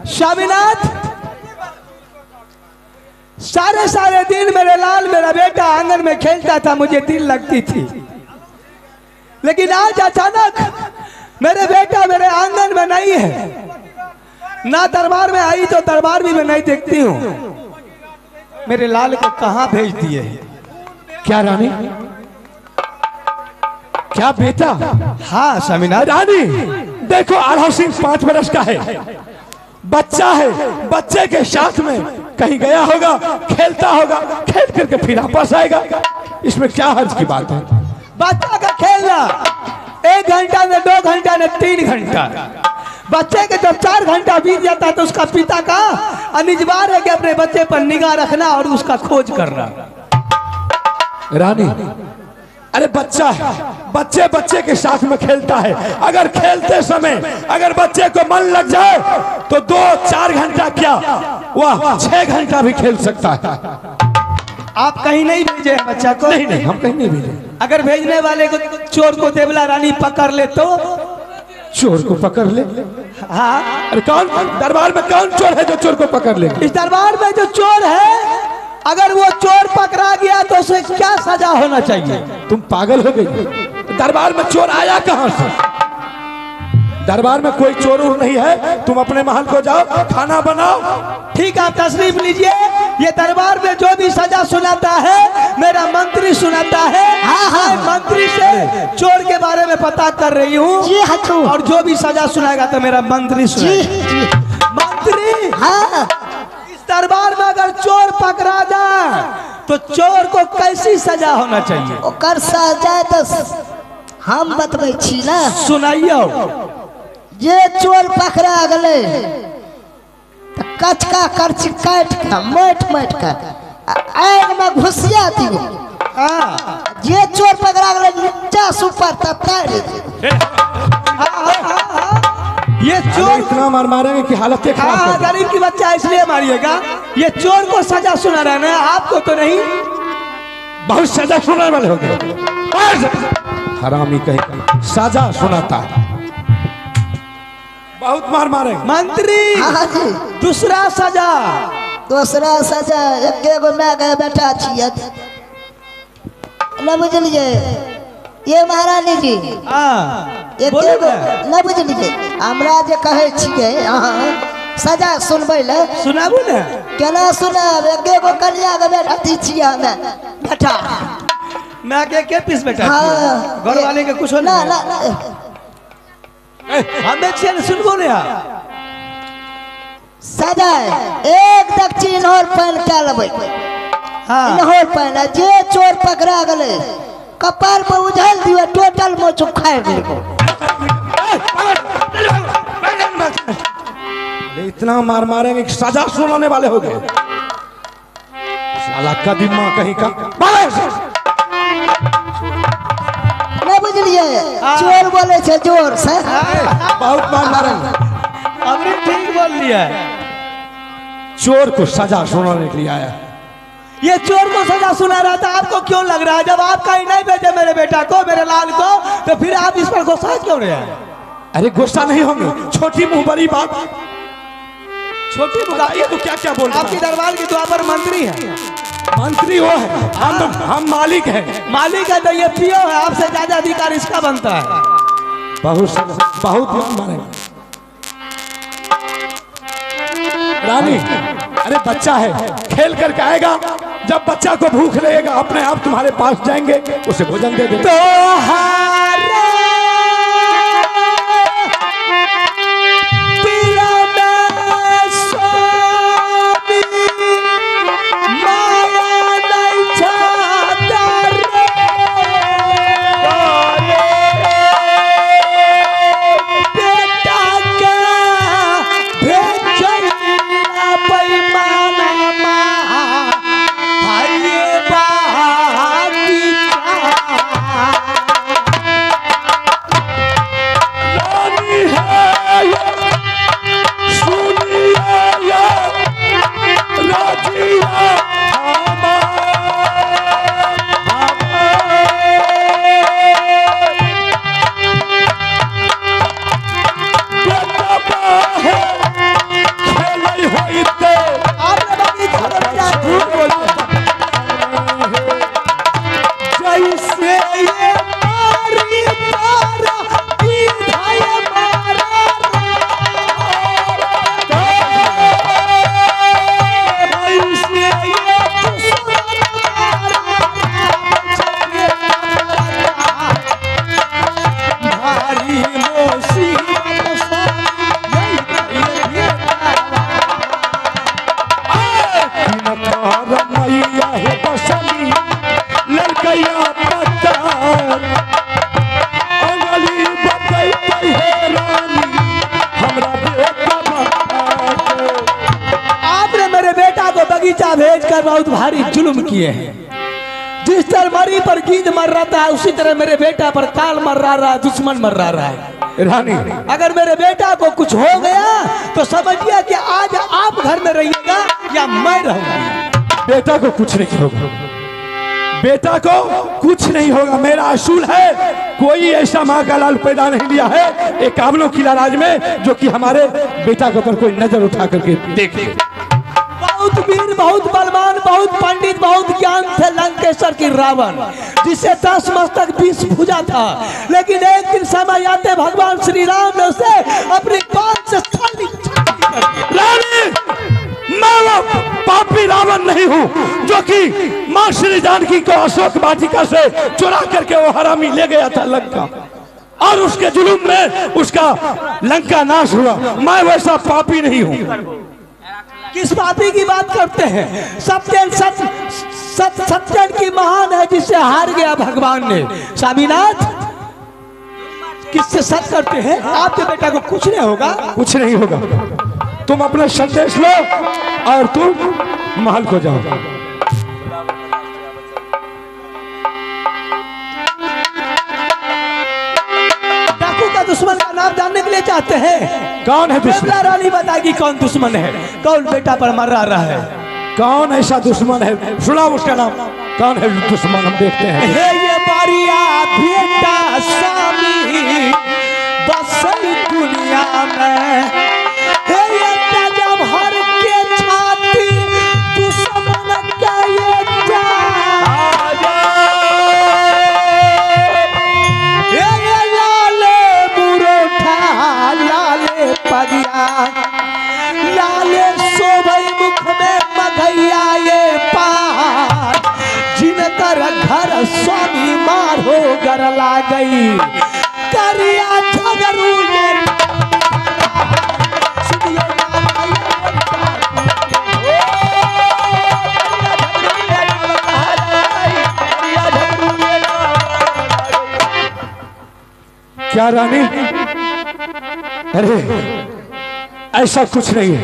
स्वामीनाथ, सारे सारे दिन मेरे लाल मेरा बेटा आंगन में खेलता था, मुझे दिल लगती थी, लेकिन आज अचानक मेरे बेटा मेरे आंगन में नहीं है, ना दरबार में आई तो दरबार भी मैं नहीं देखती हूँ। मेरे लाल को कहाँ भेज दिए? क्या रानी, क्या बेटा? हाँ स्वामीनाथ। रानी देखो, आढ़ा सिंह 5 बरस का है, बच्चा है, बच्चे के साथ में कहीं गया होगा, खेलता होगा, खेल करके फिर वापस आएगा, इसमें क्या हर्ज की बात है? बच्चा का खेलना 1 घंटा न 2 घंटा न 3 घंटा, बच्चे के जब 4 घंटा बीत जाता है तो उसका पिता का अनिवार्य है कि अपने बच्चे पर निगाह रखना और उसका खोज करना। रानी, अरे बच्चा है, बच्चे बच्चे के साथ में खेलता है, अगर खेलते समय अगर बच्चे को मन लग जाए तो 2-4 घंटा क्या, वह 6 घंटा भी खेल सकता है। आप कहीं नहीं भेजे हैं बच्चा को? नहीं नहीं, हम कहीं नहीं भेजे। अगर भेजने वाले को चोर को देवला रानी पकड़ ले तो? चोर को पकड़ ले? हाँ। अरे कौन दरबार में कौन चोर है जो चोर को पकड़ ले? इस दरबार में जो चोर है, अगर वो चोर पकड़ा गया तो उसे क्या सजा होना चाहिए? तुम पागल हो गई, दरबार में चोर आया कहां से? दरबार में कोई चोर उर नहीं है, तुम अपने महल को जाओ, खाना बनाओ। ठीक है, आप तशरीफ लीजिए। ये दरबार में जो भी सजा सुनाता है मेरा मंत्री सुनाता है। हाँ हाँ, मंत्री से चोर के बारे में पता कर रही हूँ और जो भी सजा सुनाएगा तो मेरा मंत्री सुनाएगा। मंत्री, हाँ, इस दरबार में अगर चोर पकड़ा जाए तो चोर को कैसी सजा होना चाहिए? ओकर सजा तो हम बतबै छी ना, सुनाइयो। जे चोर पकड़ा गेलै त कचका करची काटि के माटि माटि के आगि में घुसिया दियौ। जे चोर पकड़ा गेलै नीचा से ऊपर तक तारि दियौ। ये चोर इतना मार मारेंगे कि हालत खराब कर। गरीब की बच्चा इसलिए मारिएगा, ये चोर को सजा सुना रहा है ना, आपको तो नहीं। बहुत सजा सुनाने वाले हो गए, हरामी कहीं सजा सुनाता है, बहुत मार मारे। मंत्री, दूसरा सजा। दूसरा सजा एक गो my के बेटा छियै न बुझलियै ये महारानी जी, एक गो न बुझलियै। हमरा जे कहै छियै अहाँ सजा सुनबै ले, सुनाबू ने। केना सुनाब? एक गो कन्या के बेटा छियै हमे, बेटा मैं के पीस बेटा, घर वाले के कुछ ना ना हमें छियै सुनबो ने। सजा एक दक्षिण इन्होर पानि कए लेबै, इन्होर पानि जे चोर पकड़ा गेलै कपार पर उझल दियौ, टोटल मोच उखाड़ि देबै। इतना मार मारेंगे कि सजा सुनाने वाले हो गए। साला कदीमा कहीं का नहीं बुझलिए, चोर बोले छे जोर से, बहुत मार मारेंगे। अबरी ठीक बोल लिया, चोर को सजा सुनाने के लिए आया। ये चोर को सजा सुना रहा था, आपको क्यों लग रहा है? जब आप कहीं नहीं भेजे मेरे बेटा को, मेरे लाल को, तो फिर आप इस पर गुस्सा क्यों रहे हैं? अरे गुस्सा नहीं होंगे, छोटी मुंह बड़ी बात। छोटी बताइए तो क्या क्या बोल। आपकी दरबार की दुआ पर मंत्री है, मंत्री वो है, हम मालिक हैं। मालिक है तो ये पियो है, आपसे ज्यादा अधिकार इसका बनता है। बहुत बहुत मारेंगे रानी। अरे बच्चा है, खेल करके आएगा, जब बच्चा को भूख लगेगा अपने आप तुम्हारे पास जाएंगे, उसे भोजन दे देंगे। तो Bye. बगीचा भेजकर बहुत भारी जुल्म किए हैं। जिस तरह मरी पर गीद मर रहा है, उसी तरह मेरे बेटा पर काल मर रहा है, दुश्मन मर रहा है। रानी, अगर मेरे बेटा को कुछ हो गया तो समझिए कि आज आप घर में रहिएगा या मैं रहूंगा। बेटा को कुछ नहीं होगा, बेटा को कुछ नहीं होगा। मेरा असूल है, कोई ऐसा माँ का लाल पैदा नहीं लिया है एक काबलों किला राज में जो कि हमारे बेटा के ऊपर कोई नजर उठा करके देखे। बहुत वीर, बहुत बलवान, बहुत पंडित, बहुत ज्ञान थे लंकेश्वर की रावण, जिसे 10 मस्तक 20 भुजा था। लेकिन एक दिन समय आते भगवान श्री राम ने उसे अपनी बात से छाली कर दिया। रानी, मैं वो पापी रावण नहीं हूँ जो कि माँ श्री जानकी को अशोक वाटिका से चुरा करके वो हरामी ले गया था लंका, और उसके जुलूम में उसका लंका नाश हुआ। मैं वैसा पापी नहीं हूँ। किस पापी की बात करते हैं? सत्यन सत्य सत्यन की महान है जिससे हार गया भगवान ने। स्वामीनाथ, किससे सत करते हैं? आपके बेटा को कुछ नहीं होगा। कुछ नहीं होगा। तुम अपना संदेश लो और तुम महल को जाओ। डाकू का दुश्मन का नाम जानने के लिए चाहते हैं? कौन है दुश्मन? रानी बताएगी कौन दुश्मन है, कौन बेटा पर मर रहा है, कौन ऐसा दुश्मन है। सुनाओ उसका नाम, कौन है दुश्मन, हम देखते हैं। हे ये बारिया बेटा स्वामी बसई दुनिया में, हे ये जब हर के छाती दुश्मन का ये हे ये लाले मुरोठा लाले पगिया लाले शोभई मुख में मघैया ये पार, जिनकर घर स्वामी मारो गर ला गई करिया झगरू ये क्या रानी, अरे ऐसा कुछ नहीं है।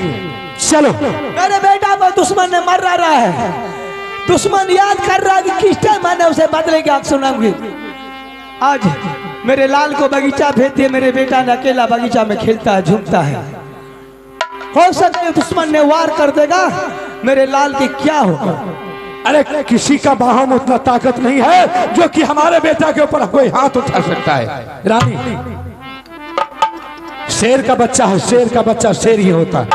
चलो, मेरे बेटा पर दुश्मन ने मर रहा है। दुश्मन याद कर रहा है कि किस टाइम मैंने उसे बदले की आग सुनाऊंगी। आज मेरे लाल को बगीचा भेज दिए, मेरे बेटा ने अकेला बगीचा में खेलता है, झूमता है। हो सकता दुश्मन ने वार कर देगा, मेरे लाल के क्या होगा? अरे किसी का बाहों में उतना ताकत नहीं है जो कि हमारे बेटा के ऊपर कोई हाथ उठा सकता है। रानी, शेर का बच्चा है, शेर का बच्चा शेर ही होता है।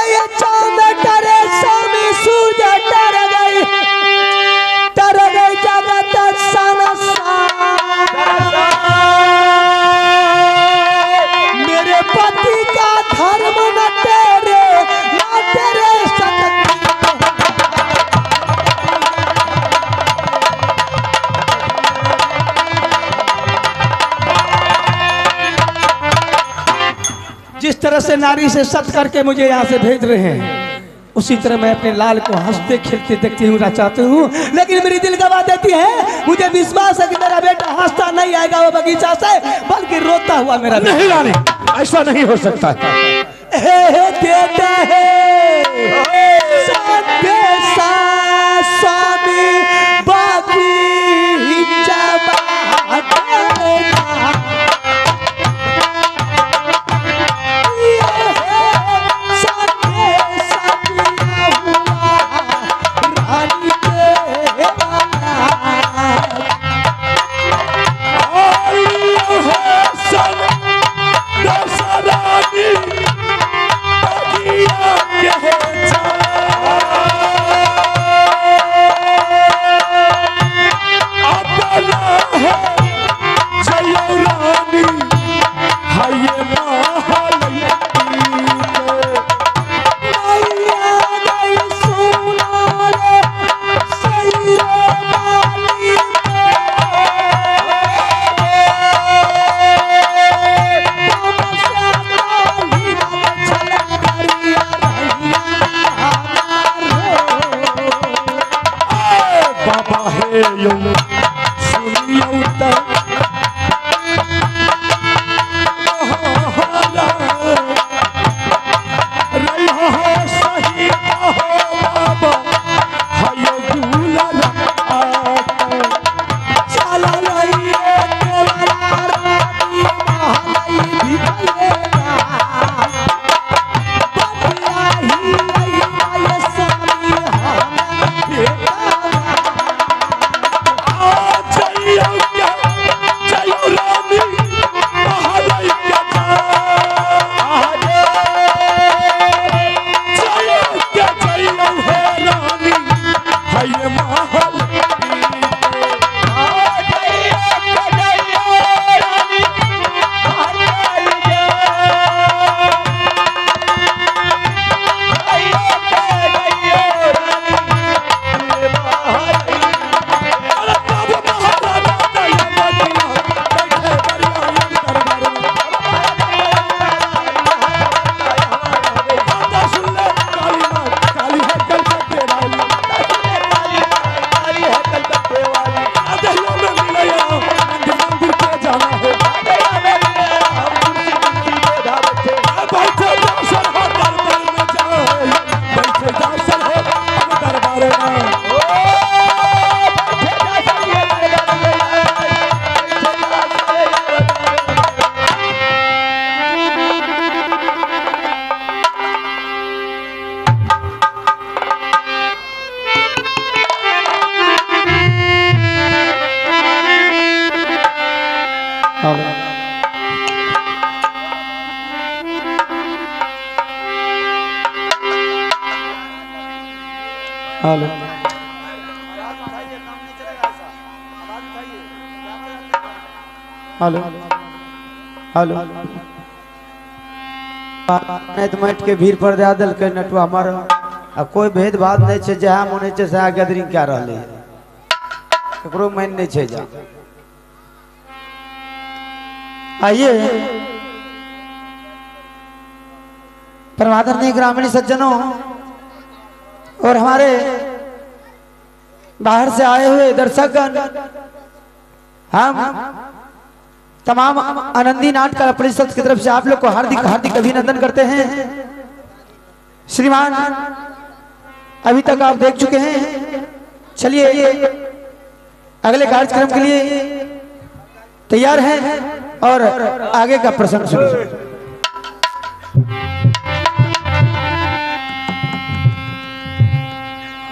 ये चांद डरे स्वामी सूरज डर गई, डर गई जगत संसार। मेरे पति का धर्म न तेरे न तेरे सत। जिस तरह से नारी से सत करके मुझे यहाँ से भेज रहे हैं, उसी तरह मैं अपने लाल को हंसते खेलते देखती हूँ चाहती हूँ। लेकिन मेरी दिल गवा देती है, मुझे विश्वास है कि मेरा बेटा हंसता नहीं आएगा वो बगीचा से, बल्कि रोता हुआ मेरा। नहीं रानी, ऐसा नहीं हो सकता। हे हे देते है स्वामी बगीचा रानी। हेलो हेलो हेलो नहीं माटि के भीड़ पर दे दिलकै नटुआ हमर। आ कोई भेदभाव नहीं है, जहाँ मन है सएह गैदरिंग कए रहलै है, ककरो मन नहीं है। जा आइए परमादरणीय ग्रामीण सज्जनों और हमारे बाहर से आए हुए दर्शकगण, हम तमाम आनंदी नाट्य कला परिषद की तरफ से आप लोग को हार्दिक हार्दिक अभिनंदन करते हैं। श्रीमान अभी तक आप देख चुके हैं, चलिए अगले कार्यक्रम के लिए तैयार हैं और आगे का प्रसंग सुनिए।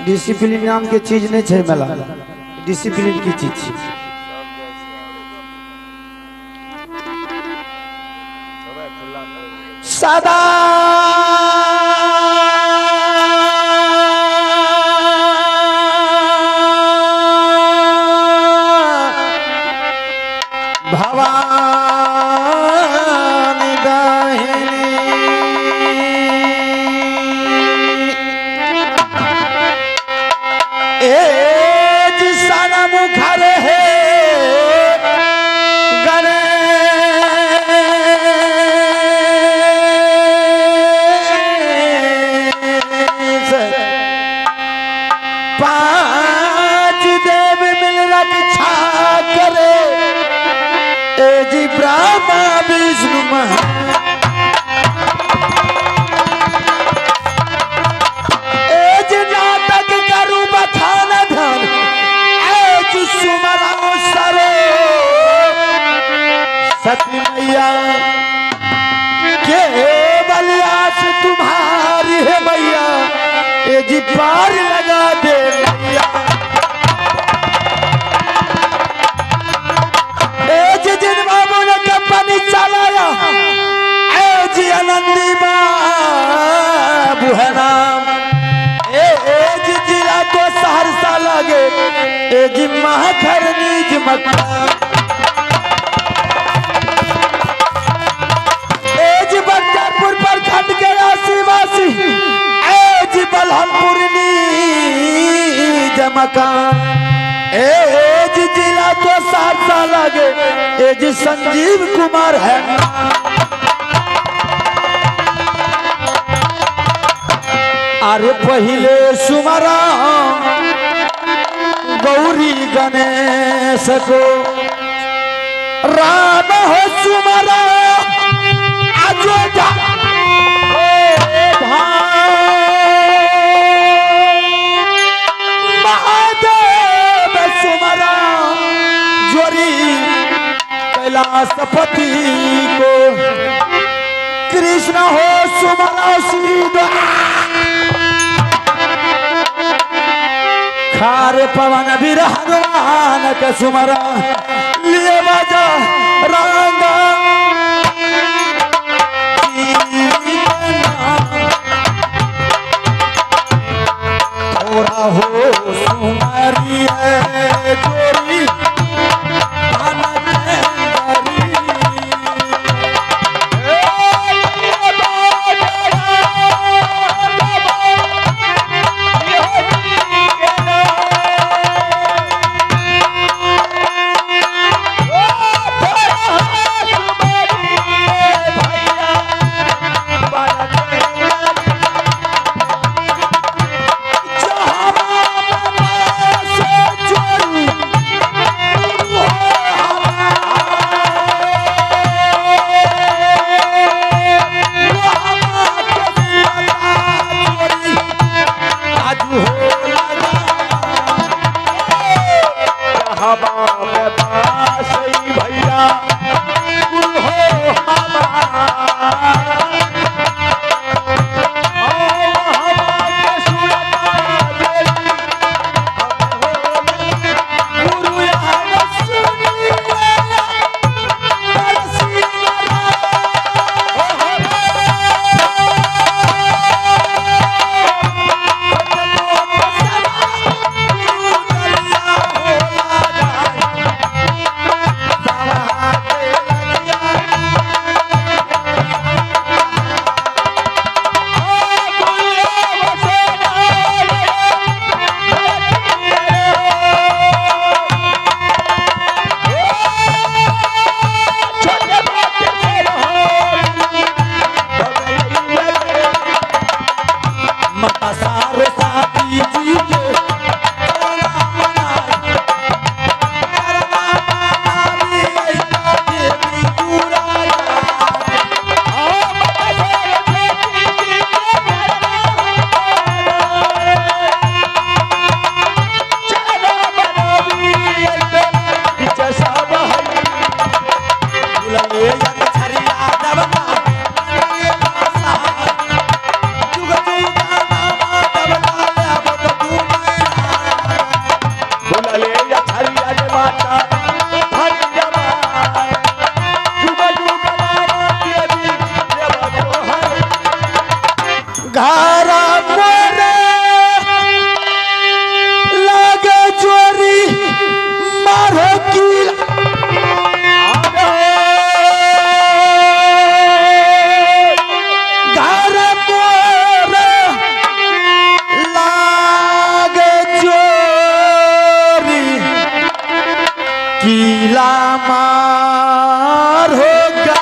डिसिप्लिन नाम के चीज नहीं है मेला, डिसिप्लिन की चीज। सदा भवानी दाहिनी एज सनम घर है गणेश, पांच देव मिल रक्षा करे ए जी ब्रह्मा विष्णु महेश। एज नाटक करू बखान धन एज सुमरा सरे सती मैया केवल आस तुम्हारी है मैया, ए जी पार लगा दे मैया। एज जिन बाबू ने कंपनी चलाया एज आनंदी बाबू है नाम, एज जिला तो सहरसा लगे एज महाखर नीज मकान। एज बख्तियारपुर प्रखंड के आसीवासी एज बलहमपुर नीज मकान, एज जिला तो सहरसा लगे एज संजीव कुमार है। अरे पहले सुमरा गौरी गणेश को, राम हो सुमरा अयोध्या महादेव सुमरा जोरी कैलाशपति को, कृष्ण हो सुमरा श्री खार पवन वीर हनुमान के सुमरा लिए बाजा रंगा। थोड़ा हो सुमरिए जोरी घरा मोरे लागे चोरी मारो की घर मोरे लागे चोरी कीला मार होगा।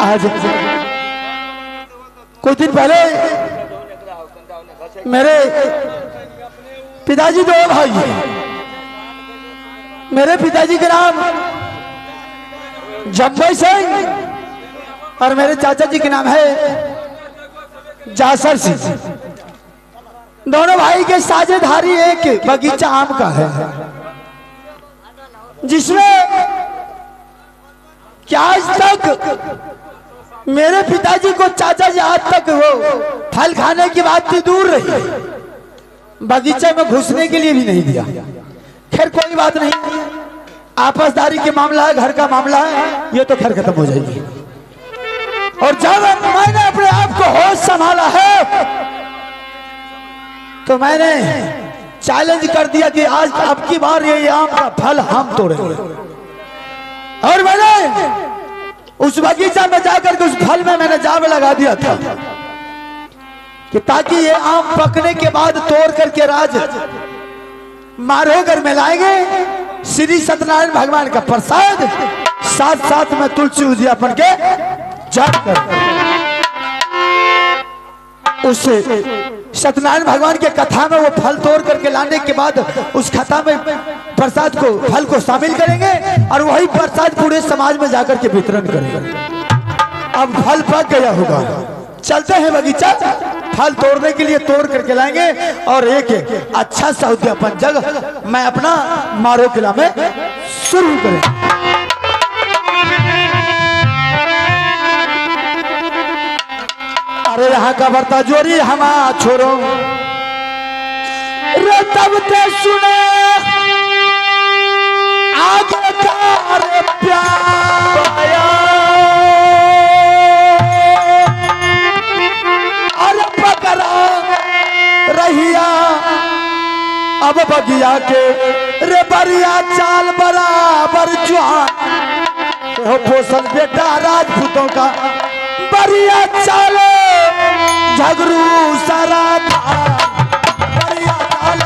आज कुछ दिन पहले मेरे पिताजी दो भाई, मेरे पिताजी के नाम जम्बई सिंह और मेरे चाचा जी के नाम है जासर सिंह। दोनों भाई के साझेदारी एक बगीचा आम का है, जिसमें कि आज तक मेरे पिताजी को चाचा जी आज तक वो फल खाने की बात थी दूर रही, बगीचे में घुसने के लिए भी नहीं दिया। खैर कोई बात नहीं, आपसदारी के मामला है, घर का मामला है, ये तो खैर खत्म हो जाएगी। और जब मैंने अपने आप को होश संभाला है तो मैंने चैलेंज कर दिया कि आज अब की बार ये आम का फल हम तोड़ेंगे। और मैंने उस बगीचा में जाकर के उस फल में मैंने जाम लगा दिया था कि ताकि ये आम पकने के बाद तोड़ करके राज मारोगर में लाएंगे श्री सत्यनारायण भगवान का प्रसाद, साथ साथ में तुलसी उद्यापन के जाप कर उस सत्यनारायण भगवान के कथा में वो फल तोड़ करके लाने के बाद उस कथा में प्रसाद को, फल को शामिल करेंगे और वही प्रसाद पूरे समाज में जाकर के वितरण करेंगे। अब फल पक गया होगा, चलते हैं बगीचा फल तोड़ने के लिए, तोड़ करके लाएंगे और एक अच्छा सा उद्यापन जगह मैं अपना मारो किला में शुरू करें। अरे यहाँ का बर्ता जोरी हमा छोड़ो रे तब ते सुने आगे कार प्यार, अरे पकड़ा रहिया अब बगिया के रे बरिया चाल बराबर जुआन हो पोसल बेटा राजपूतों का बरिया चाल झगरू सारा बरिया चाल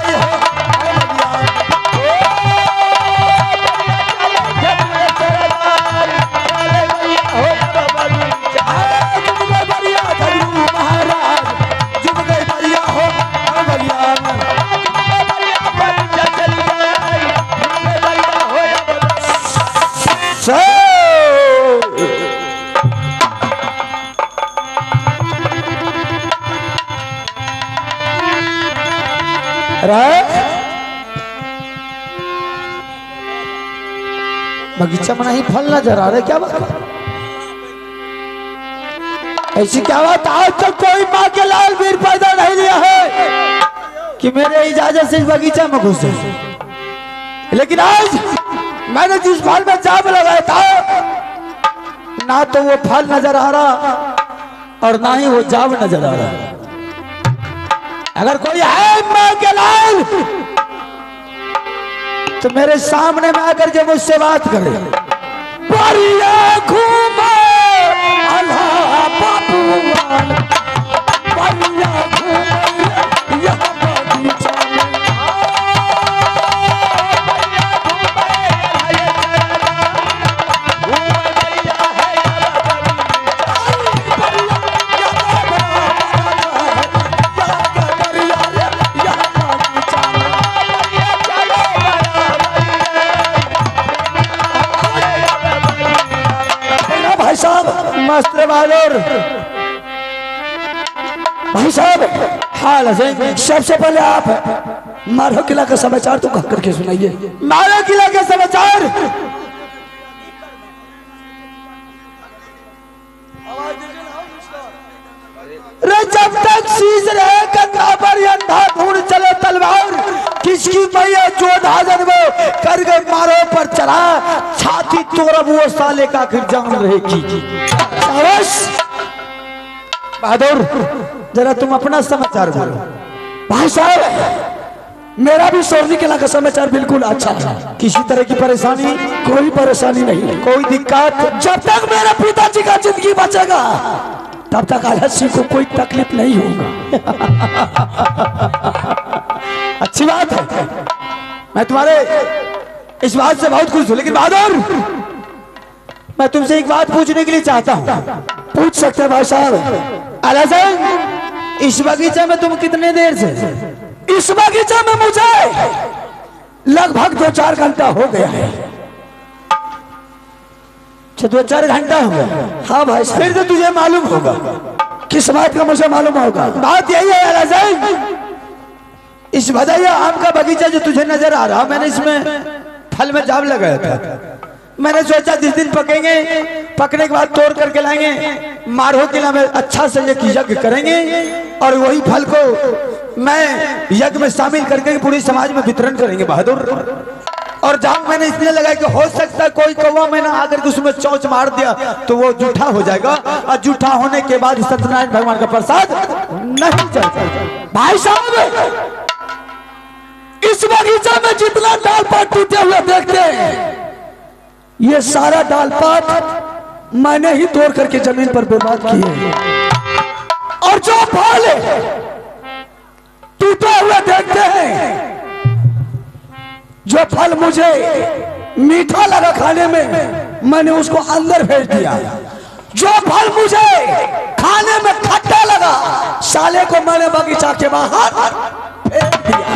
हो बरिया झगरू महाराज जुम गए बरिया हो बरिया बगीचा में नहीं फल नजर आ रहा है, क्या बात ऐसी क्या बात? आज तक कोई माँ के लाल वीर पैदा नहीं लिया है कि मेरे इजाजत से इस बगीचा में घुसे, लेकिन आज मैंने जिस फल में जाम लगाया था ना तो वो फल नजर आ रहा और ना ही वो जाम नजर आ रहा। अगर कोई है माँ के लाल तो मेरे सामने में आकर के मुझसे बात करे। बरिया घूमे अल्लाह बाबू बरिया घूमे यह बगीचा में भाई साहब हाल है। सबसे पहले आप मारो किला का समाचार तो कह करके सुनाइए। मारो किला का समाचार रे जब तक शीश रहे कंधा पर अंधा धूल चले तलवार, किसकी मैया जोधा जन्म कर गए मारो पर चढ़ा, छाती तोड़ब वो साले का आखिर जान रहेगी। बहादुर जरा तुम अपना समाचार बोलो। भाई साहब मेरा भी सोरनी किला का समाचार बिल्कुल अच्छा था, किसी तरह की परेशानी? कोई परेशानी नहीं, कोई दिक्कत? जब तक मेरे पिताजी का जिंदगी बचेगा तब तक आजाद सिंह को कोई तकलीफ नहीं होगा। अच्छी बात है, मैं तुम्हारे इस बात से बहुत खुश हूं। लेकिन बहादुर मैं तुमसे एक बात पूछने के लिए चाहता हूँ। पूछ सकते हैं भाई साहब। अलासन इस बगीचे में तुम कितने देर से? इस बगीचे में मुझे लगभग 2-4 घंटा हो गया है। अच्छा 2-4 घंटा हो गया? हाँ भाई साहब। फिर तो तुझे मालूम होगा। किस बात का मुझे मालूम होगा? बात यही है अलासन, इस भदैया आम का बगीचा जो तुझे नजर आ रहा, मैंने इसमें फल में जाम लगाया था। मैंने सोचा जिस दिन पकेंगे, पकने के बाद तोड़ करके लाएंगे, मारहो किला में अच्छा से एक यज्ञ करेंगे और वही फल को मैं यज्ञ में शामिल करके पूरी समाज में वितरण करेंगे बहादुर। और जाम मैंने इसलिए लगाया कि हो सकता है कोई कौवा मैंने आकर के उसमें चोंच मार दिया तो वो जूठा हो जाएगा, और जूठा होने के बाद सत्यनारायण भगवान का प्रसाद नहीं चलता। भाई साहब, इस बगीचा में जितना डाल पात टूटे हुए देखते हैं, ये सारा डाल पात मैंने ही तोड़ करके जमीन पर बर्बाद किए। और जो फल टूटे हुए देखते हैं, जो फल मुझे मीठा लगा खाने में, मैंने उसको अंदर भेज दिया। जो फल मुझे खाने में खट्टा लगा, साले को मैंने बगीचा के बाहर फेंक दिया।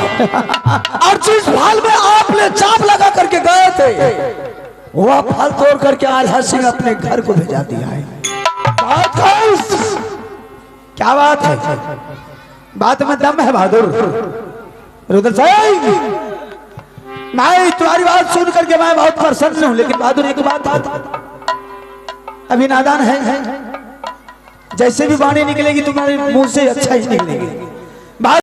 और जिस फल में आपने चाप लगा करके गए थे, वह फल तोड़ करके आल्हा सिंह अपने घर को भेजा दिया है। क्या बात है, बात में दम है बहादुर रुद्र सिंह। मैं तुम्हारी बात सुन करके मैं बहुत प्रसन्न हूं, लेकिन बहादुर एक बात, अभी नादान है, जैसे भी वाणी निकलेगी तुम्हारे मुंह से अच्छा ही निकलेगी।